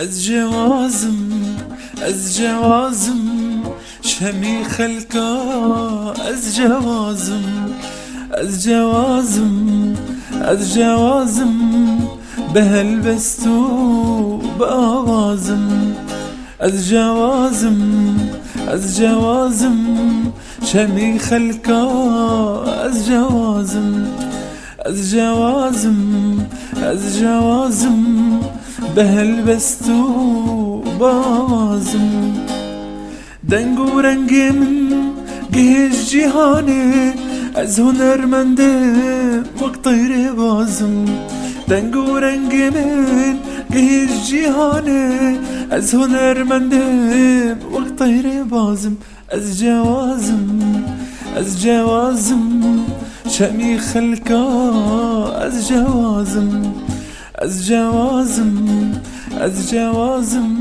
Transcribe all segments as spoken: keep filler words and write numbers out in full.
Ez cewazim, ez cewazim, şemî xelka ez cewazim, ez cewazim, ez cewazim, bi helbest û bi awazim. Ez cewazim, ez cewazim, şemî xelka ez cewazim. Ez cewazim, ez cewazim, bi helbest û bi awazim. Deng û rengê min gihêj cîhanê, ez hunermendim wek teyrê bazim. Deng û rengê min gihêj cîhanê, ez hunermendim wek teyrê bazim. Ez cewazim, ez cewazim, şemî xelka ez cewazim. Ez cewazim, ez cewazim,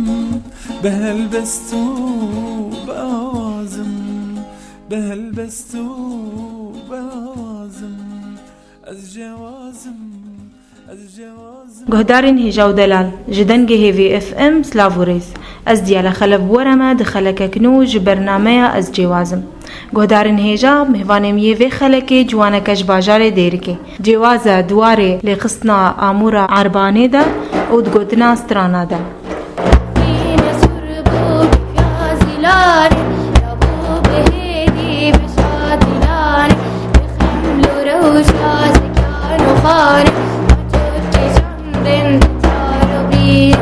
bi helbest û bi awazim, bi helbest û bi awazim. Ez cewazim, ez cewazim. Guhdarên hêja û delal, ji Dengê Hêvî F M silav û rêz. Ez Diyale Xelef bi we re me di xelekek nû ji bernameya Ez Cêwaz im. Guhdarên hêja, mêvanê min yê vê xelekê ciwaneke ji bajarê Dêrikê. Cêwaz e di warê lêxistina amûra Erbanê de û di gotina strana de. Xwîne sur bû kifya zîlanê, rabû bi hêdî beşa dîlanê, bi xeml û rewşa zekan û xanê, ma çot kêşandin bi car û bîr.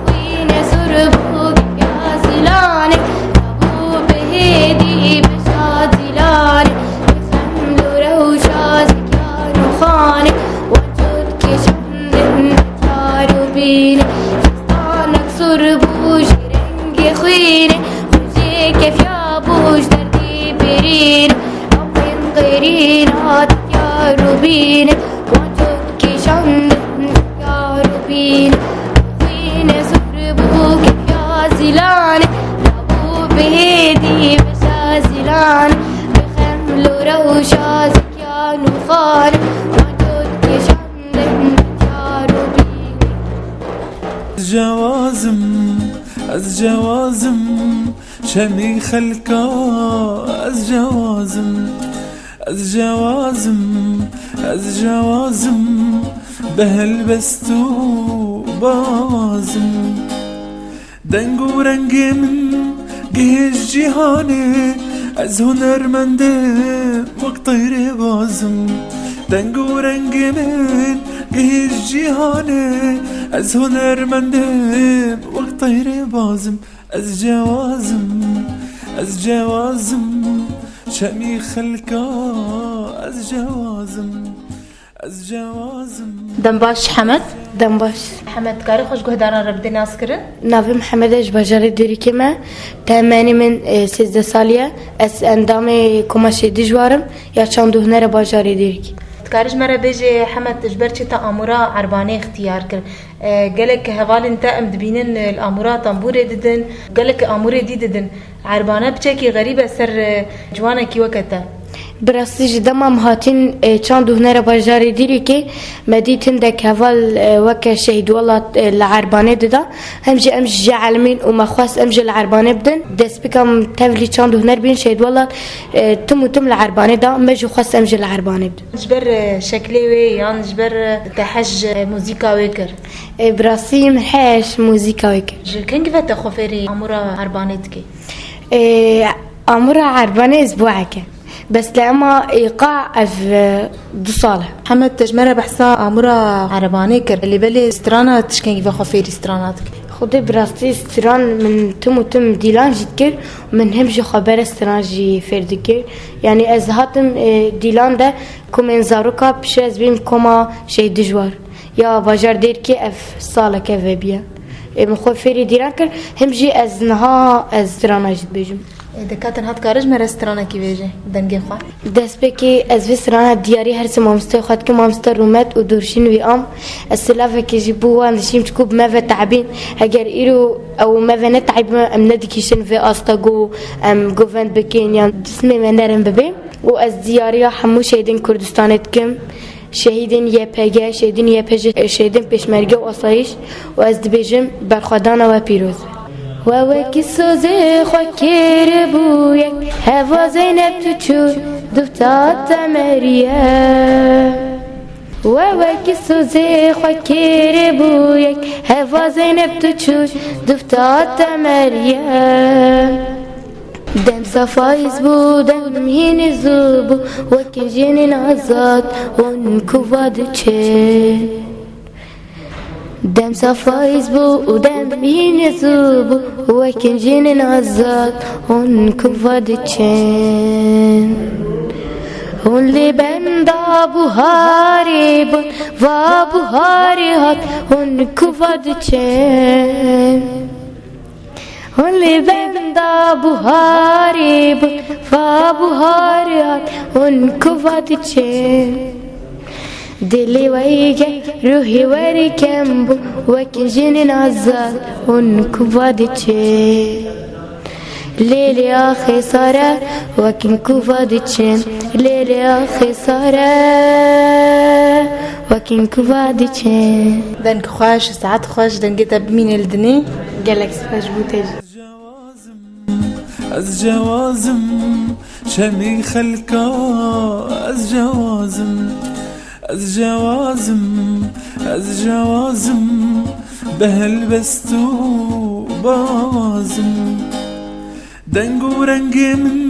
Xwîne sur bû kifya zîlanê, rabû bi hêdî beşa dîlanê, bi xeml û rewşa zekan û xanê, ma çot kêşandin bi car û bîr. Fistanek sur bû ji rengê xwînê, xwe jê kefiya bû ji derdî birîn. Ew qên qêrîna titiya rûbînê, wan çot kêşandin titiya rûbînê. Xwînê sur bû kefiya zîlanê, rabû bi hêdî beşa zîlanê. Bi xeml û rewşa zekiyan û xanê, wan çot kêşandin titiya rûbînê. Ez cewazim, ez cewazim, şemî xelka ez cewazim. Ez cewazim, ez cewazim, bi helbest û bi awazim. Deng û rengê min gihêj cîhanê, ez hunermendim wek teyrê bazim. Deng û rengê min gihêj cîhanê, ez hunermendim wek teyrê bazim. Ez cewazim, ez cewazim, şemî xelka ez cewazim. Ez cewazim. Dem baş Hemed. Dem baş. Hemed, dikarî xwe ji guhdaran re bidî naskirin? Navê min Hemed e, ji bajarê Dêrikê me. Temenî min, e, sêzdeh salî ye. Ez endamê Koma Şêdî Ciwar im ya çand û hunera bajarê Dêrikê. Dikarî ji me re bêjê, Hemed, ji ber çi te amûra Erbanê ixtiyar kir? E, gelek hevalên te em dibînin, e, li amûra tembûrê didin, gelek amûrê dî didin. Erbane piçekî xerîb e ser, e, ciwanekî weke te. Bi rastî ji dema em hatîn, e, çand û hunera bajarê Dîrikê, me dît hindek heval, e, weke Şehîd Welat, e, li Erbanê dida. Hem jî em ji cih elimîn û me xwest em jî li Erbanê bidin. Destpêka em tevlî çand û huner bîn, Şehîd Welat, e, tim û tim li Erbanê da. Me jî xwest em jî li Erbanê bidin. Ji ber, e, şeklê wê yan ji ber, e, te hez ji, e, muzîka wê kir? E, bi rastî min hez muzîka wê kir. Ji kengî ve te xwe fêrî amûra Erbanê dikî? E, amûra Erbanê ez bueke. Bes lê ema îqa ev, e, du sal e. Hemed, te ji me re behsa amûra Erbanê kir. Lê belê strana tu ji kengî ve xwe fêrî strana dikî? Xwedê bi rastî stran min tim û tim dîlan jî dikir. Min hem jî xwe bere stran jî fêr dikir. Yanî ez hatim, e, dîlan de komên zaroka piştre ez bîm koma Şehîd Dijwar. Ya bajar Dêrikê ev saleke vebiye. Ê, min xwe fêrî dîran kir, him jî ez niha ez strana jî dibêjim. Ê, dika tenha dikare ji me re stranekî bêje, dengê xwe? Destpêkê ez vê strana diyarî her sê mamosteyê xwe dikim, mamoste Rûmet û Dorşîn wî am. Ez silavekê jî bo wan dişîm, çiku bi me ve te'bîn. Heger îro ew me ve nete'bîbe, em nedikişin vê asta ku em govend bikin yan cismê me nerin bibê. Û ez diyariya hemû şehîdên Kurdistanê dikim. Şehîdên Y P G, şehîdên Y P J, şehîdên Pêşmerge û Asayîş û ez dibêjim berxwedana we pîroz be. We wekî sozê xwe kêribû yek, heva Zeynep tu çû, dufta te meriye. We wekî sozê xwe kêribû yek, heva Zeynep tu çû, dufta te meriye. Dem safayîz bû, dem hînî zû bû, wekî jinên azad hûn kuva diçin. Dem safayîz bû û dem hînî zû bû, wekî jinên azad hûn kuva diçin. Hûn li benda buharî bûn, va buharî hat, hûn kuva diçin. Hûn li benda buharî bûn, va buharî hat, hûn kuva diçin. Dilê we yê germ, ruhê we rê kem bû, wekî jinên azad, hûn kuva diçin. Lê lê axê sare, wekî kuva diçin. Lê lê axê sare, wekî kuva diçin. Deng xweş, saet xweş, dengê te bimîne li dinê. Gelek spas bû te jî. Ez cewazim, şemî xelka, ez cewazim. Ez cewazim, ez cewazim, bi helbest û bawazim. Deng û rengê min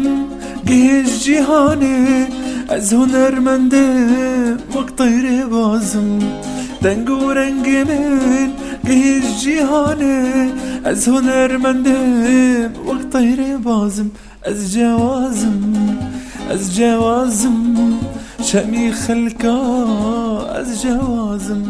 gihêj cîhanê, ez hunermendim wek teyrê bazim. Deng û rengê min gihêj cîhanê, ez hunermendim wek teyrê bazim. Ez cewazim, ez cewazim, şemî xelka, ez cewazim.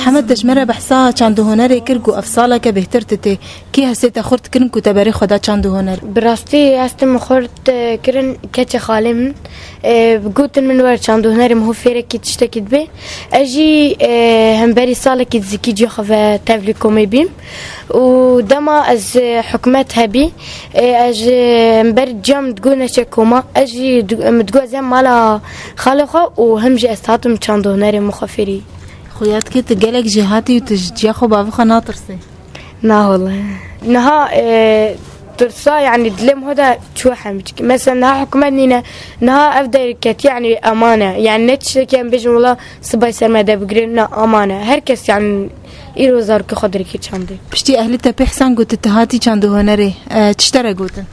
Hemed, te ji me re behsa çand û hunerê kir ku ev saleke bêhtir titê. Kî hestê te xurt kirin ku te berê xwe da çand û huner? Bi rastî hestê min xurt, e, kirin keçê xalê min. E, gotin min wer çand û hunerê min hû fêrekî tiştekî dibe. Ez jî, e, hemberî salekî dizikî ciya xwe ve tevlî komê bîm. Û dema ez, e, hikûmet hebî, e, ez ji hember ciya min digot neçe koma. Ez jî di-, min digot ez êm mala xalê xwe û hem jî ez hatim çand û hunerê min xwe fêrî. Xuya dike tu gelek jêhatî û tu ji ciya xwe bavê xwe natirsî? Na wele. Niha, e, tirsa, yanî dilê min xwe de çû hemî çik. Mesela niha hikûmet nîne, niha ev derket, yanî eman e. Yanî ne tiştekî em bêjin wela sibay ser me de bigire, na eman e. Her kes, yanî îro zarokê xwe dirêkê çandê. Piştî ehlê te pê hêsan got tu hatî çand û hunerê, e, çi te re gotin?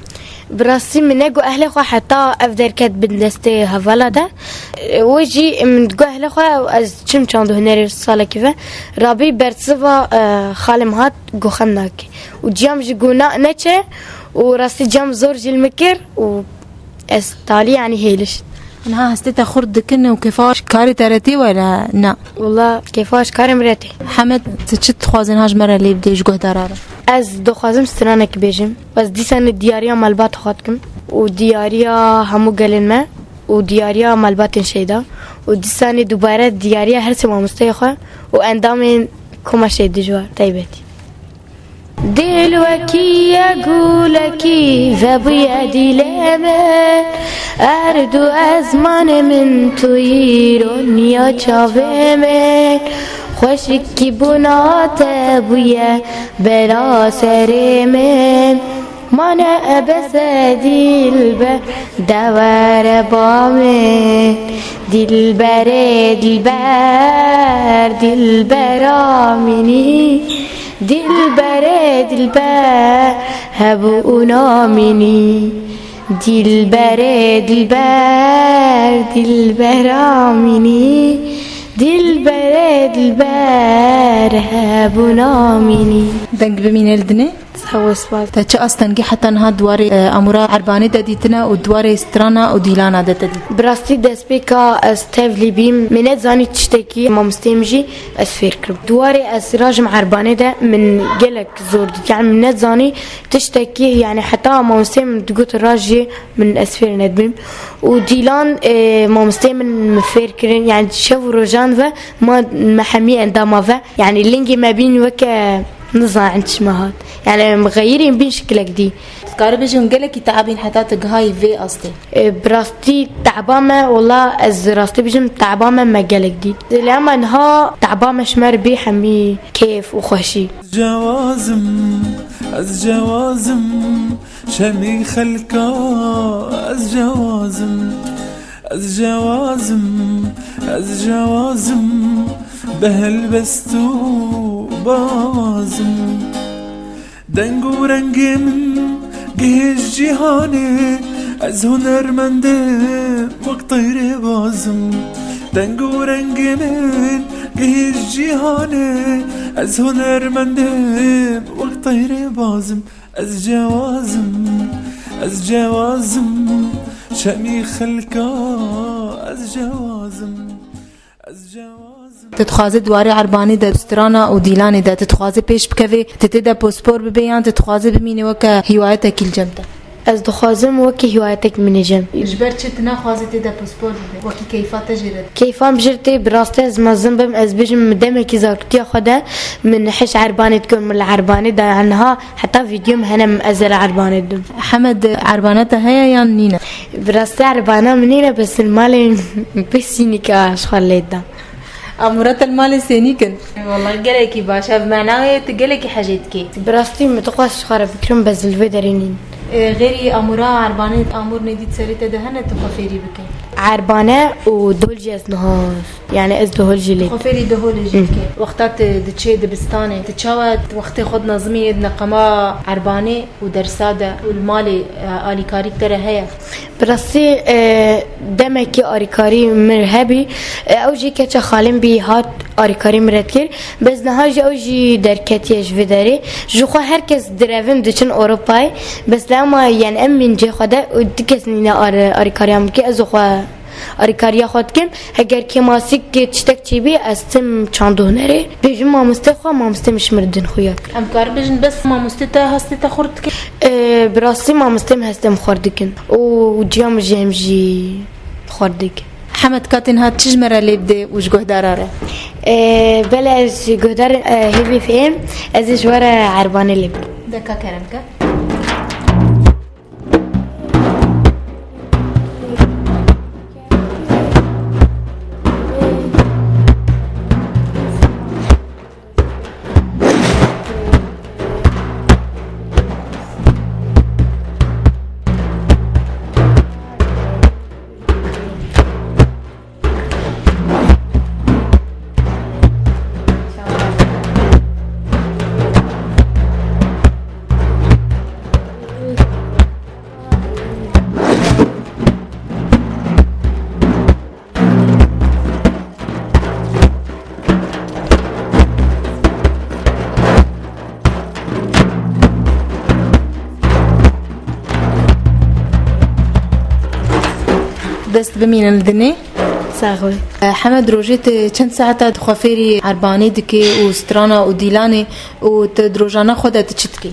Bi rastî min negot ehlê xwe heta ev derket bin destê hevala de. E, wê jî min digot ehlê xwe ez çim çand û hunerê salekî ve. Rabî bersiva, e, xalê min hat, got xem nake. Û ciya min jî got na neçe û rastî ciya min zor ji li min kir û ez talî, yanî hêliş. Niha hestê te xurt dikin û kêfa karê te re tê were na? Wela kêfa ji karê min re tê. Hemed, tu çi dixwazin ha ji me re lê bidê ji guhdara re? Ez dixwazim stranek bêjim. Ez dîsanê diyariya malbata xwe dikim û diyariya hemû gelên me û diyariya malbatên Şeyda û dîsanê dubare diyariya her sê mamosteyê xwe û endamên Koma Şeydî ji we taybetî. Dil wekî ye gulekî vebûye dîlê min. Erd û ezmanê min tu îro niya çavê min. Xweşikî bûna te bûye bela serê min. Mane ebese dilber, de were ba min. Dilberê dilber, dilbera min î. Dilberê dilber, hebûna min î. Dilberê dilber, dilbera min î. Dilberê dilber, hebûna min î. Deng bimîne li dinê. Sağ ol, spas. Te çi astengî heta niha di warê, e, amûra Erbanê de dîtine û di warê strana û dîlana de te dît? Bi rastî destpêka ez tevlî bîm, min nezanî tiştekî, mamosteyê min jî ez fêr kirim. Di warê ez rajim Erbanê de min gelek zor dît. Yanî min nezanî tiştekî, yanî heta mamosteyê min digot rajê min ez fêr nedibîm. Û dîlan, e, mamosteyê min min fêr kirin. Yanî şev û rojan ve ma me hemî endama ve. Yanî lingê me bîn weke nizanin çima hat. Yanî em xeyirîn bîn şikilek dî. Karibêjin gelekî teabîn heta tu gihayî vê astê. E, bi rastî teaba me, wela ez rastî bijim, teaba me, me gelek dît. Lê ema niha teaba me ji me re bê hemî kêf û xweşî. Cewazim, ez cewazim, şemî xelka, ez cewazim. Ez cewazim, ez cewazim, bi helbest û bawazim. Deng û rengê min gihêj cîhanê, ez hunermendim wek teyrê bazim. Deng û rengê min gihêj cîhanê, ez hunermendim wek teyrê bazim. Ez cewazim, ez cewazim, şemî xelka, ez cewazim, ez cewazim. Tu dixwazî di warê Erbanî de, strana û dîlanê de, tu dixwazî pêş bikevî, tu tê de pospor bibê yan tu dixwazî bimînî weke hîwayetekî li cem te? Ez dixwazim wekî hîwayetek min ê cem. Ji ber çi tu naxwazî tê de pispor bibî? Wekî keyfa te jê re? Keyfa min jê re tê, bi rastî ez mezin bim, ez bêjim min demekî zaroktiya xwe de min hej Erbanê dikim, min li Erbanê de niha heta vîdyo min hene min ez li Erbanê didim. Hemed, erbana te heye yan nîne? Bi rastî erbana min nîne, bes li malê min pê sînîka ji xwe lê da. Amûra te li malê sênîk in? Wellahî gelekî baş e. Bi manayê tu gelekî hejê dikî. Bi rastî min dixwest ji xwe re bikirim, bes li vê derê nîn. E, xêrî amûra erbanê, amûr nêdî di serê te de hene tu xwe fêrî bikî? Erbane û dol jî ez niha, yani ez dol jî lê. Xwe fêrî dol jî Hı. dikî. Wexta tu diçê dibistanê, tu çawa wextê xwe dinezimî di neqema erbanê û dersa de û li malê, e, alîkarî te re heye? Bi rastî, e, demekî alîkarî min hebî, e, ew jî keça xalê min bî, hat alîkarî min re dikir. Bes niha jî ew jî derketiye ji vê derê. Ji xwe her kes direvin diçin Ewropayê. Bes lê ema, yani em min cê xwe de û ti kes nîne ar-, alîkariya min bike, ez û xwe alîkariya xwe dikim. Heger kêmasîk tiştek çêbî, ez tim çandhunerê. Bêjim mamostê xwe, mamostê min ji min re din xuya kir. Em karin bêjin bes mamostê te hestê te xurt dike? Ee, bi rastî mamostê min hestê min xurt dikin. Û ciya min jî em jî xurt dikin. Hemed, ka tê niha çi ji me re lê bidê û ji guhdara re? Ee, belê ez ji guhdar, e, hêvî fêm, ez ê ji we re erbanê lê bidim. De ka kerem ke. Dest bimînin li dinê. Sax ol. Hemed, rojê tu çend saeta tu xwe fêrî erbanê dikî û strana û dîlanê û tu di rojana xwe de tu çi dikî?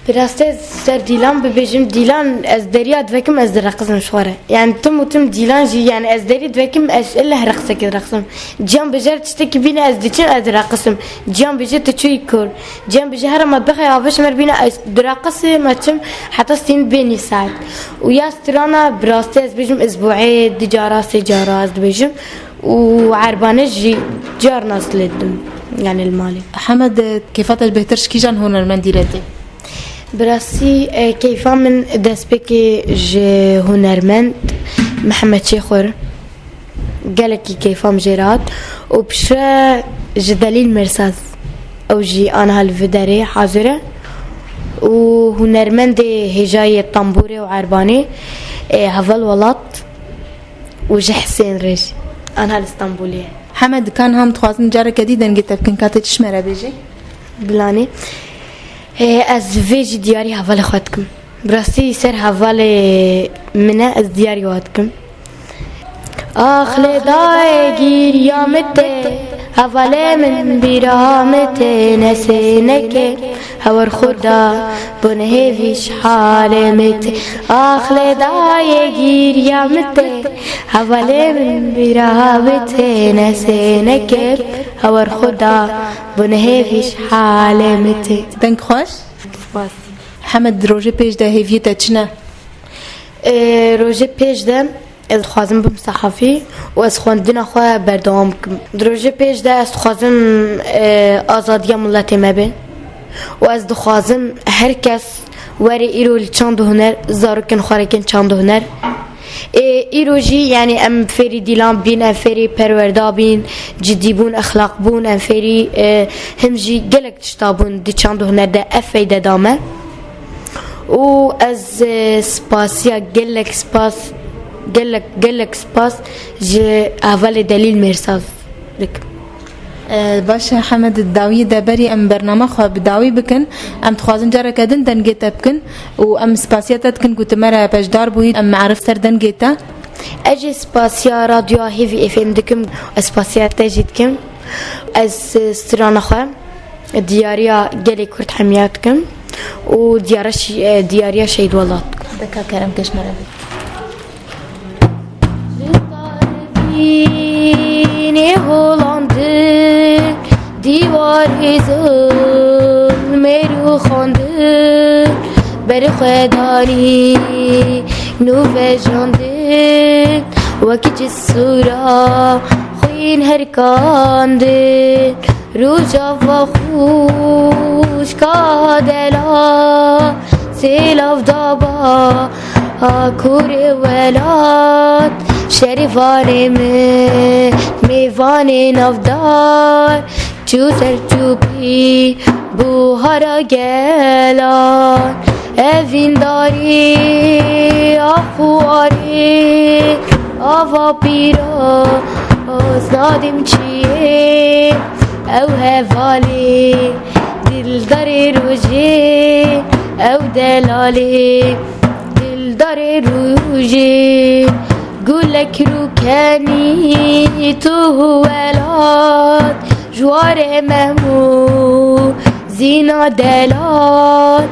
Bi rastî ez ser dîlan bibêjim, dîlan ez deriya divekim, ez direqisim ji xwe re. Yani tim û tim dîlan jî, yani ez derî divekim, ez ileh reqsekê direqisim. Ciyan bêje tiştekî bîne, ez diçim, ez direqisim. Ciyan bêje tu çûyî kur. Ciyan bêje here me bixê avê ji me re bîne, ez direqisim, ez çim heta stîn bê nîv saet. Û ya strana bi rastî ez bêjim, ez bo ê du cara, sê cara ez dibêjim. Û erbane jî carna ez lê didim, yani li malê. Hemed, kêfa te bêhtir ji kîjan hunermendî re tê? Bi rastî, e, keyfa min destpêkê ji hunermend Mihemed Çêxur, gelekî keyfa min jê re hat û piştre ji Delîl Mêrsaz, ew jî aniha li vê derê hazir e û hunermendê hêjayê tembûrê û erbanê, e, Heval Welat û ji Husên Rêj, aniha li Stenbolê ye. Hemed, ka niha em dixwazin careke dî dengê te bikin, ka tê çi ji me re bêjî? Bilanê. Hê, ez vê jî diyarî hevalê xwe dikim. Bi rastî ser hevalê min e, ez diyarî wa dikim. Ax lê dayê gîriya min tê, hevalê min bîra min tê, nesê neke, hewer xwe da, bûne hêvî ji halê min tê. Ax lê dayê gîriya min tê, hevalê min bîra min tê, nesê neke, hewer xwe da, bûne hêvî ji halê min tê. Deng xweş. Spas. Hemed, di rojê pêş de hêviyê te çi ne? Ê, rojê pêş de ez dixwazim bim sehafî û ez xwendina xwe berdewam bikim. Di rojê pêş de ez dixwazim, ê, azadiya miletê me be û ez dixwazim her kes were îro li çand û huner, zarokên xwe re kin çand û huner. Ê, îro jî, yanî, em fêrî dîlan bîn, em fêrî perwerda bîn, cidî bûn, exlaq bûn, em fêrî, e, him jî gelek tişta bûn di çand û huner de, ev feyde da me. Û ez, e, spasiya gelek spas, gelek, gelek spas ji hevalê Delîl Mêrsaz dikim. E, baş e, Hemed, di dawiyê de berî em bername xwe bi dawî bikin, em dixwazin careke din dengê te bikin û em spasiya te dikin ku tu me re beşdar bûyî, em merif ser dengê te. Ez jî spasiya Radyoya Hêvî F M dikim, ez spasiya te jî dikim. Ez, e, strana xwe diyariya gelê Kurd hemiya dikim û diyara şî-, e, diyariya Şehîd Welat dikim. Deka kerem keş me re bî. Ji tarî vînê holandin, dîwarê zilmê rûxandin, berê xwe danîn û vejandin, wekî cisûra xwîn herkandin. Rojava xwişka delal, sêlav da bakurê welat. Şerîvanê min, mêvanê navdar, çû ser çûpî buhara gelan. Evîndarî ax û arî, ava pîroz Nadîm çiyê, ew hevalê dildarê rojê, ew delalê dildarê rojê. Gulek rûkenî tu welat, ji warê mem û zîna delal.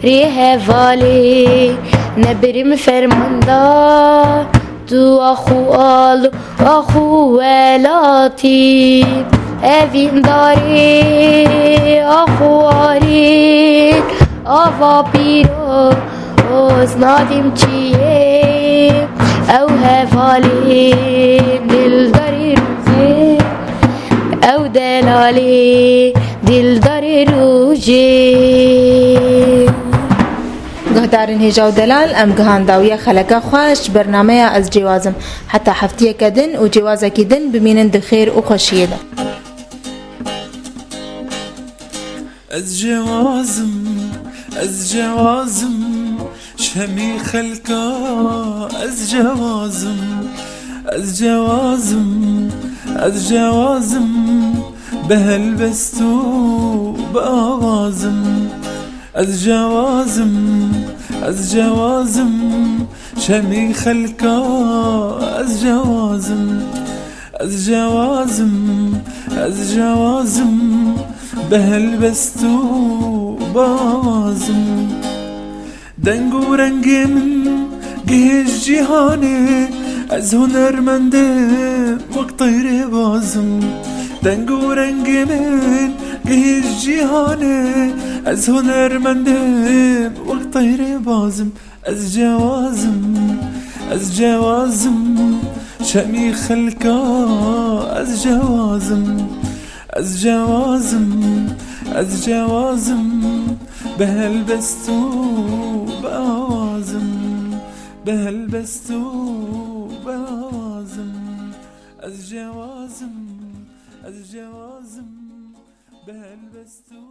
Rê hevalê, nebirim fermanda, tu ax û al, ax û welatî, evîndarê, ax û arî, ava pîroz Nadîm çiyê, ew hevalê dildarê rojê, ew delalê dildarê rojê. Guhdarên hêja û delal, em gihan dawiya xeleka xwe ji bernameya Ez Cêwazim. Heta heftiyeke din û cêwazekî din bimînin di xêr û xweşiyê de. Ez cewazim, ez cewazim, şemî xelka ez cewazim, ez cewazim, ez cewazim, bi helbest û bi awazim. Ez cewazim, ez cewazim, şemî xelka ez cewazim. Ez cewazim, ez cewazim, bi helbest û bi awazim. Deng û rengê min gihêj cîhanê, ez hunermendim wek teyrê bazim. Deng û rengê min gihêj cîhanê, ez hunermendim wek teyrê bazim. Ez cewazim, ez cewazim, şemî xelka ez cewazim. Ez cewazim, ez cewazim, bi helbest û bi awazim, bi helbest û bi awazim. Ez cewazim, ez cewazim, bi helbest û